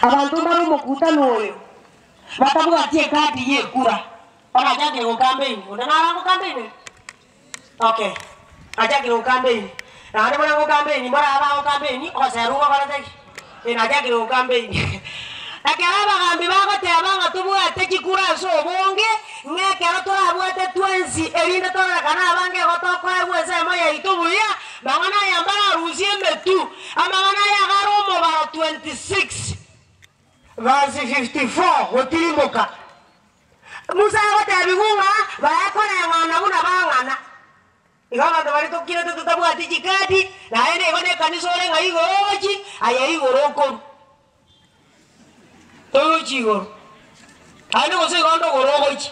Abanto mbare omokutano oyo batabwati ekadi y'ekura, barachakire gokampeini. Onde naro agokampeini? Okay, achakire gokampeini. Naende buna agokampeini, mbora abe agokampeini, ogoserwa gokorete ki? Eh, nachakire gokampeini. Ekero abagambi bagoteba ng'a tobwate chikura ase obonge, ng'a ekero torabwate twensi erinde tororekane abange igo tokoegwa ensemo yaito buya, mang'ana aya mbararusie emetu, amang'ana aya iga are omobaro 26 verse 54 gotirimboka. Musa agotebigwa ng'a baekoreng'ana buna bang'ana. Igo abanto baria tokirete totabwati chikadi, naende igo nekanisa ore ng'a igoro ogochi, aye igoro okorwa. Togochi igoro. Naende gose igo onde ogoro ogochi.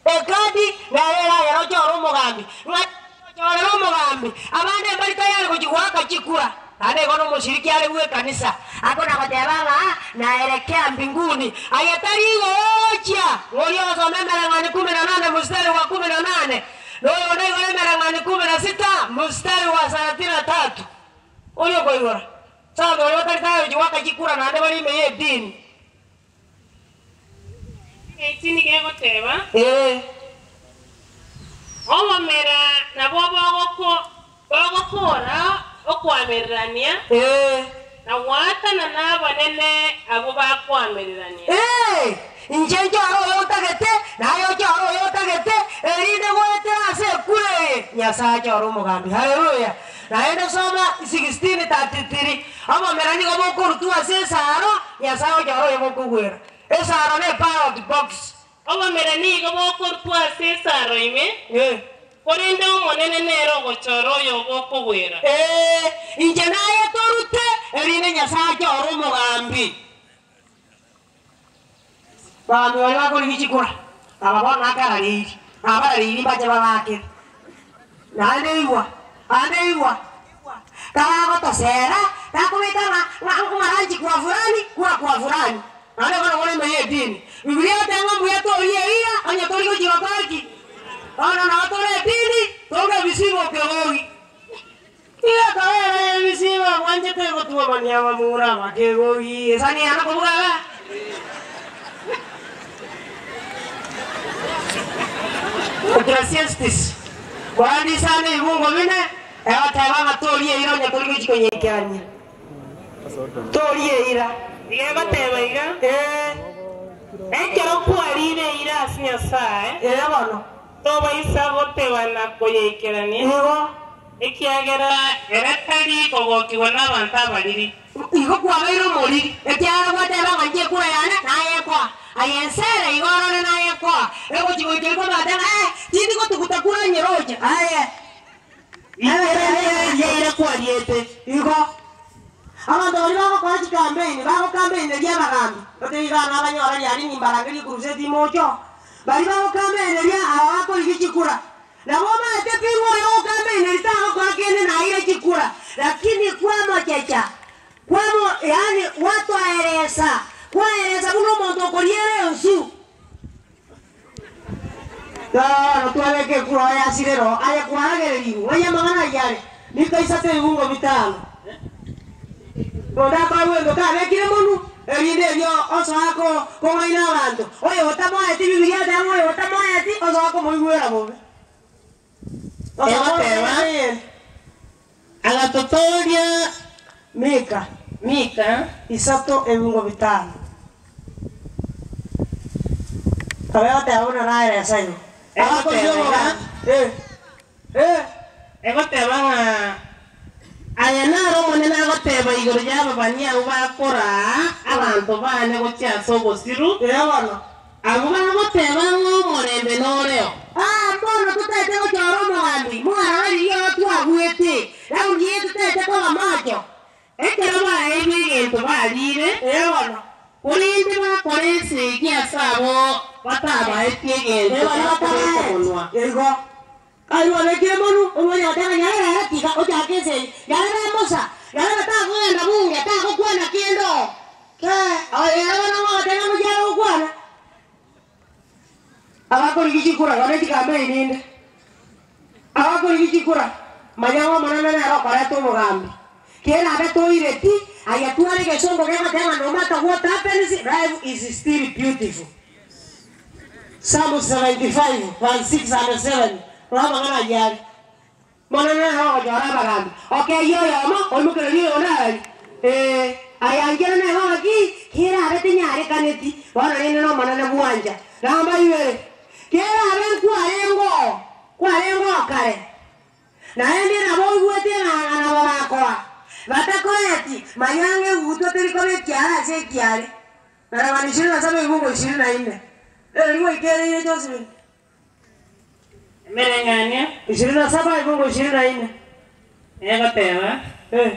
Ekadi nere eragere ochore omogambi, ng'a ochorere omogambi, abande mbari tayari gochi goaka chikura. Naende igo nomoshiriki are bw'ekanisa, akona goteba ng'a naelekea mbinguni, aye tari igoro ogochia, ng'oria ogosoma emereng'anio kumi na nane mstari wa kumi na nane, na oyonde igoro emereng'anio kumi na sita mstari wa salatini na tatu. Oria okoigora. Ase abanto baria batari tayari gochia goaka chikura naende bare ime y'edini. Eki nigo egoteba, Ee. Obomera nabwo bogokora okoamererania, Ee. na goatanana nabanene abwo bakoamererania. Ee, inche nchore oyo otagete, na aye ochore oyo otagete, erinde goetera ase ekura eye, Nyasae achore omogambi. Haleluya! Naende soma 16:33, Obomera nigo bokorutwa ase esaro, Nyasae ochore oyo bokogwera. Esaro ne ballot box. Obomera nigo bokorutwa ase esaro ime, korende Omonene nere ogochora oyo bokogwera. Ee, inche naye torute, erinde Nyasae achore omogambi. Abagambi baria bakorigia chikura, aba bono nakarareiri, nabarareiri mbache babaakere. Naende igwa, naende igwa, Karagotosera, takobeka ng'a ng'a ng'a ranchi kwa fulani, kura kwa fulani. Naende bono bono ime y'edini. Bibilia egoteba ng'a mbuya torie eira, onye tori gochia gokora ki? Bono nabo tore edini, tonga ebisibo kegogi. Iga akabera ebisibo bwanchete gotwomania abamura aba kegogi. Esani yane kobuga iga. Ecclesiastes, Korende isano ebibungo bine, egoteba ng'a toria eira onye tori gochia konyeikerania. Toria eira. Iga egoteba iga, Ee. Ekero kwarire eira ase Nyasae, Ee bono. tobaisa gotebana koyeikerania, Igo. ekiagera ere tari kogokigwa nabanto abariri. Igo kwabeire omoriri, ekiagera gwateba ng'a inche ekura yane nayekoa, aye ense ere igo orore nayekoa, egochia goika riko omanyete ng'a ee, tindi gotuguta kura nyeroche, aye. Ikerania eira kwariete. Igo abanto baria bagokora chikampeini, bagokampeineria abagambi, otebe iga nabanyora riaria nimbarangerie ekuruseti imoche oo, baria bagokampeineria aba bakorigia chikura, Nabo omanyete pi ng'a oyo ogokambeine tagokora kende naire chikura, lakini kwamochecha, kwamo yaani gwatoeresa, kwaeresa buna omonto okoriera ensu. Bono twabeka ekura oye asire roho, aye kwaragererigwe, ng'ai amang'ana ayio are? Mika isato ebibungo bitano. Onde akoegwa egento kabekire monwe, erinde erio osoa kong'aina abanto. Oyo otamoeti Bibilia egoteba ng'a oyo otamoeti osoa komoigwera bobe. Egoteba, Agatotooria Mika Mika. isato ebingo bitano. Nabo egoteba buna naeresa igo. Egoteba iga. Eh, eh. Egoteba ng'a Aya naro Omonene agoteba igoro y'ababani abwo bakoraa abanto baane gochia ase obosiru, Ee bono. abwo bagoteba ng'a omorembe noreo. Aa, mbono totaete gochora omogambi, mwarora riria oo twabuete, raundi eye totaete koba macho. Ekero baeirwe egento bariire, Ee bono. korende bakora esegi ase abo batabaeti Ee egento bono bakobeka batabaeti. monwa. Igo. Aye obekire monwe, omwanya goteba Nyarebe ere tiga ochake esegi, Nyarebe mosa, Nyarebe takogenda bunge, tagokwana kende oo. Aye ere bono ng'o ogoteba ngochia are gokwana? Abakorigia chikura bono chikambeini inde. Abakorigia chikura, manya ng'a Omonene nere okoreta obogambi. Kerabe toireti, Aya tware egesongo gegoteba no matter what happens, life is still beautiful. Psalm 75 verse 6 and 7. Rora amang'ana ayio are. Mono nere ogochora abagambi, okeyia oyomo, oimokererie oyonde aria. Ee, ayanchire nere ng'aki kerabe tinyarekaneti, bono rende n'Omonene bwancha. Namba ibere, kerabe nkwarenge oo, kwarenge oo kare, naende nabo oigwete ng'a nabo bakoa, batakoeti, manya ng'a egutwa teri koba ekiara ase ekiare. Narabani ishirini na saba ebungo ishirini na ine. Eri gwaikereire Josephine. Emereng'anio. 27 ebungo 24. Egoteba. Eh.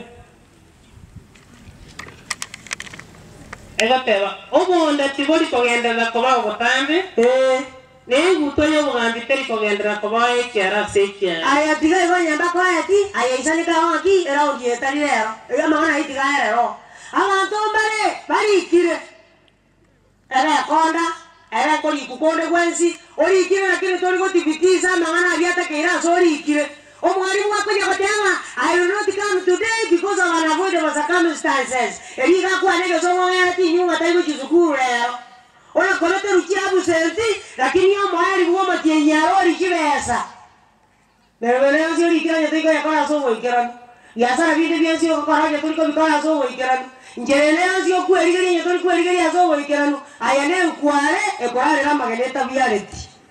Egoteba, Obonda tibori kogenderera kobao botambe, Eh. na egutwa y'obogambi teri kogenderera kobao ekiara ase ekiara. Aya tiga igo onye mbakoeti, aya isaneka ng'aki eraundi eye etari rero, eyio amang'ana ayio tiga aere roho. Abanto mbare barikire. Ere ekonda, ere nkorikwa konde gwensi, orikire lakini tori gotibitisa amang'ana aria atakeire ase orikire. Omwalimu akonya goteba ng'a I will not come today because of unavoidable circumstances. Erio iga akwane egesongo ng'ere tinyuma tari gochia sukuru rero. Orakorete ruchia absent lakini omoerio bwa omotienyi arori chibesa. Meroberi yonsi orikire onye tori koyekora ase oboikeranu, biasara binde bionsi ogokora onye tori kobikora ase oboikeranu, nchera ende yonsi okwerigeria onye tori kwerigeria ase oboikeranu, aya nenkware ekorarera amagena etabiareti.